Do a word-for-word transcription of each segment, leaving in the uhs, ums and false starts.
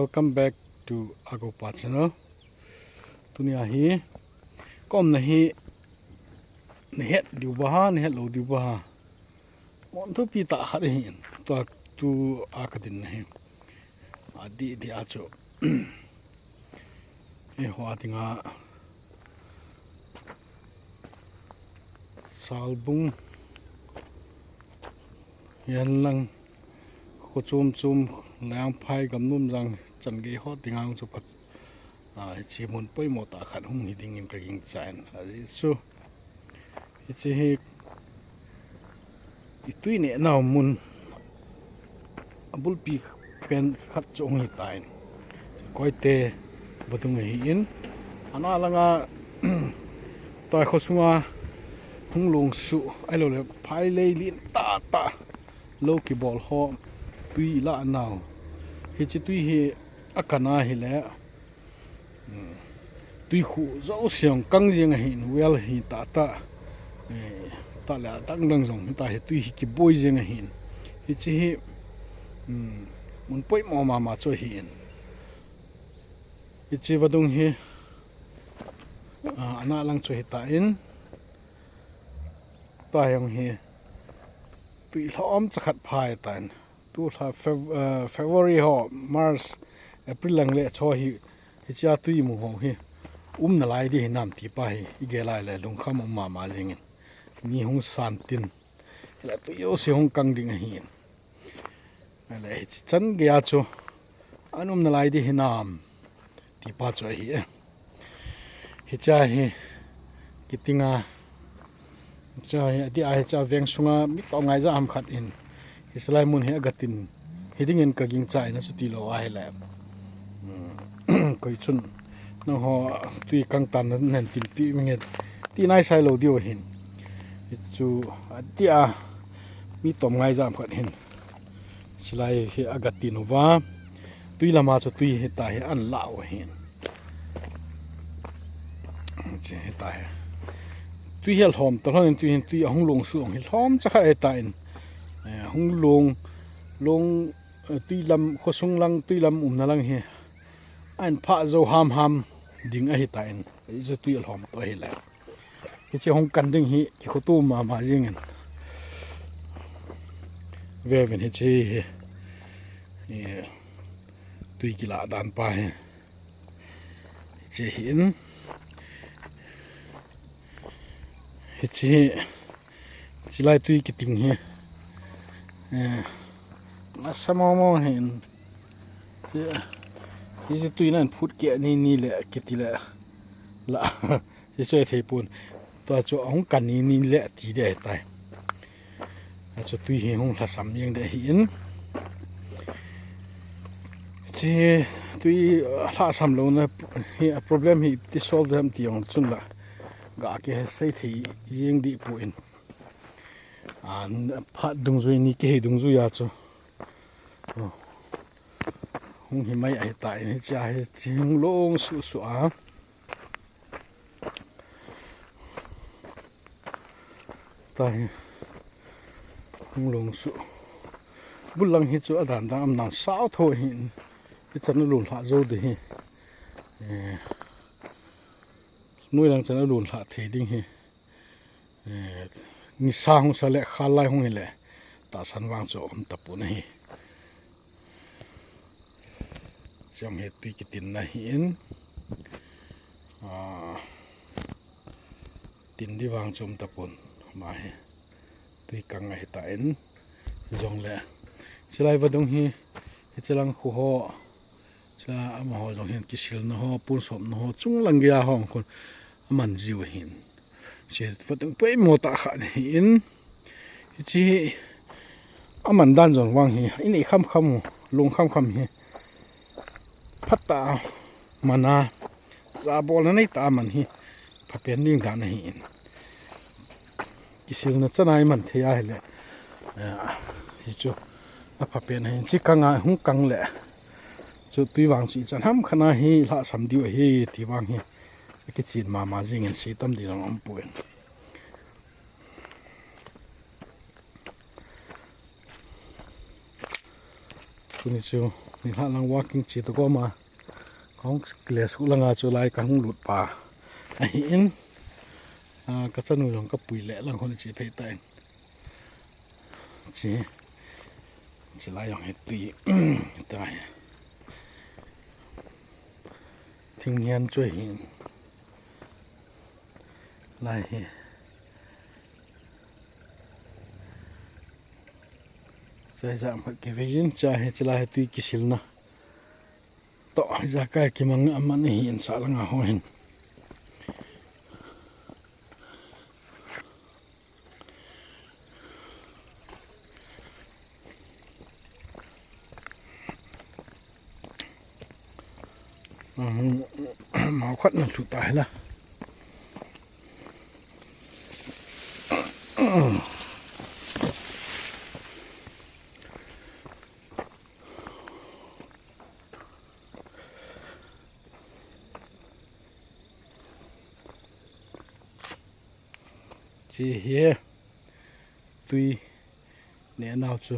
Welcome back to Agopa channel. Tunia hi kaumna hi nahet diu ba ha, nahet lou diu ba ha. Mun thupi tah khat ahin. Tua tua kadin na hi. Adih dih a chu. Eiho a dinga Salbung, Yanlang, Khochom Chom, Langphai, Gamnomjang, Changei ho dinga chu phat, a, hiche mun poimo tah khat hung hi dingin kagingchan. Ajeh chu hiche hi itui neh nau mun abulpi pen khat chu hung hitan. Koite vadung ahin. Ana langa tua khosunga hung longsuh, ahilouleh phailei lentah tah lou kibol ho tui lah nau. Hiche tui hi akan ahile, um, tui khu jouse jong kang jeng ahin, well hi tah tah, eh, tah le adang dang jong hita hi tui hi kiboi jeng ahin. Hiche hi, um, mun poimo mama chu ahin. Hiche vadung hi, ah, ana lang chu hitan. Tua hi jong hi tui lhom chakhat phai tan. Tulha Feb-, eh, February ho, March, April lang le cho hi, hichea tui mu ho hi um nalai ding hinam ti pa hi igel a ahile lungkham um mama jengin. Ni hung san tin, hile tui jouse hung kang ding ahin. Ahile hiche chan geiya chu ana um nalai ding hinam ti pa chu ahi e. Hichea hi kitinga, hichea hi, adih a hichea veng sunga mi tom ngaija ham khat in, hiche lai mun hi agatin hi dingin kagingchan ahi chu tilou ahile, um, koi chun nangho tui kang tan nan, nan tinpi mi nge ti naisai lou diu ahin. Hichu adih a mi tom ngaija ham khat hin. Hiche lai hi agatin uva. Tui lama chu tui hita hi ana lah u ahin. Hiche hita hi. Tui hi alhom talhon in tui hin tui ahung longsuh hi lhom chakhat hitan. Eh, hung long, long, eh, tui lam, khosung lang, tui lam umna lang hi. Ahin phah jou ham ham ding ahitan. Hichu tui alhom to ahile. Hiche hung kan ding hi kikhoto mama jengin. Vevin hiche hi. Eh, tui kilah dan pa hi. Hiche hi in. Hiche hi. Hiche lai tui kiting hi. Eh, nasa momo hin. Hiche, hiche tui nan phut keh ni ni le kiti le. La. Hiche chu thei pon. Tua chu ahung kan ni ni le ti ding ahitai. Achu tui hi hung lhasam jeng ding ahin. Hiche tui, uh, lhasam louna hi a problem hi iti solve dem ti jong chun la. Ga kisei thei jeng ding pon. An phat dungjui ni kihei dungjui a chu. Oh. Hung hi mai ahitan hichea hi hung longsuh suh a. Tua hi hung longsuh. Bul lang hi chu adan dan um nan sao tho ahin. Hichan alon lhah jou ding hi. Eh, noi lang chan alon lhah thei ding hi. Eh, nisa hung sa le khal lai hung hile tahsan vang chu um tapon ahi. Chang hi tui kitin na hi in. Ah, tin ding vang chu um tapon. Ma hi tui kang ahitan. Jongle. Hiche lai vadung hi. Hiche lang khu ho. Hiche amaho jong hin kisilna ho, pon sopna ho, chunglang geiya ho khun aman jiu ahin. Hiche vadung poimo tah khat ahin. Hiche hi aman dan jong vang hi, inei kham kham, long kham kham hi. Phatah a man a, jabolna neitah a man hi. Phapen ding dan ahin. Kisilna chana iman thei ahile. Eh, hichu aphapen ahin. Hiche kang a hung kang le. Chu tui vang chu ichan ham khat a hi lhasam diu ahi ti vang hi. Akichen mama jengin sei tam ding jong um pon. Tuni chu, nilhah lang walking chi to koma. Kahung kile suh langa chu lai kahung lut pa. Ahin, ah, kachanu jong kapui le lang hon chi phei tan. Chi, chi lai jong hi tui, tai. Thing hian chu ahin. Lai hi. Chai ja mat ke vejin cha hi, chi lai hi tui kisilna. To, ja kai kimang aman hi in sa langa ho hin. Mau khat na thu ta hela. Chi hi tui ne nau chu.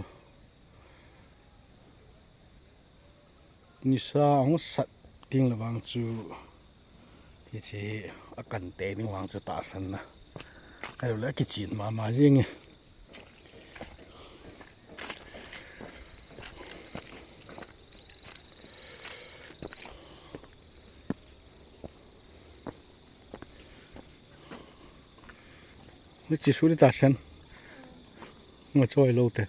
Nisa hung sat ding le vang chu hiche a kan te ding vang chu tahsan na. Ka lo le kichin mama jing e. Ni chi su di ta sen. Nga choi lo te.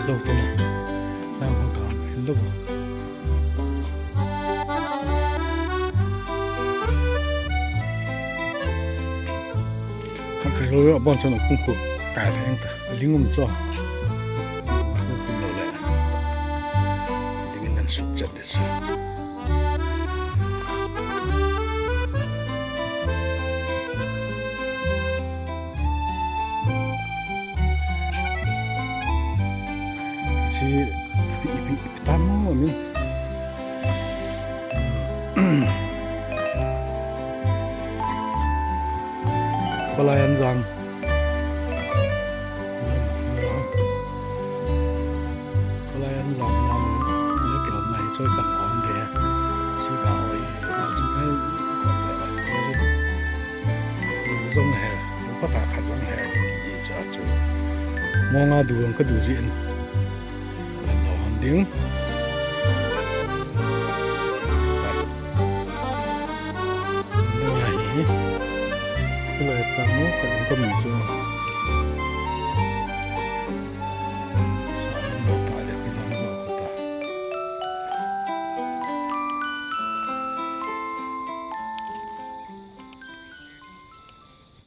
Lo te na. Na ha ka lo. Khat khat lo yo bon chon kung khu. Kai theng ta. Ling um cho. Kung khu lo le. Ling in nan suk chat de sa. Chi ipi, ipi, ipi tan mo ni. Kholai an jang. Kholai an jang nam. Ni kilom nai choi kan on de. Si ga hoi. Jong he. Pata khat lang he. Cha chu. Mo nga du ka du jin. Lo han ding. Lo hi. Lo ta mo ka ko mi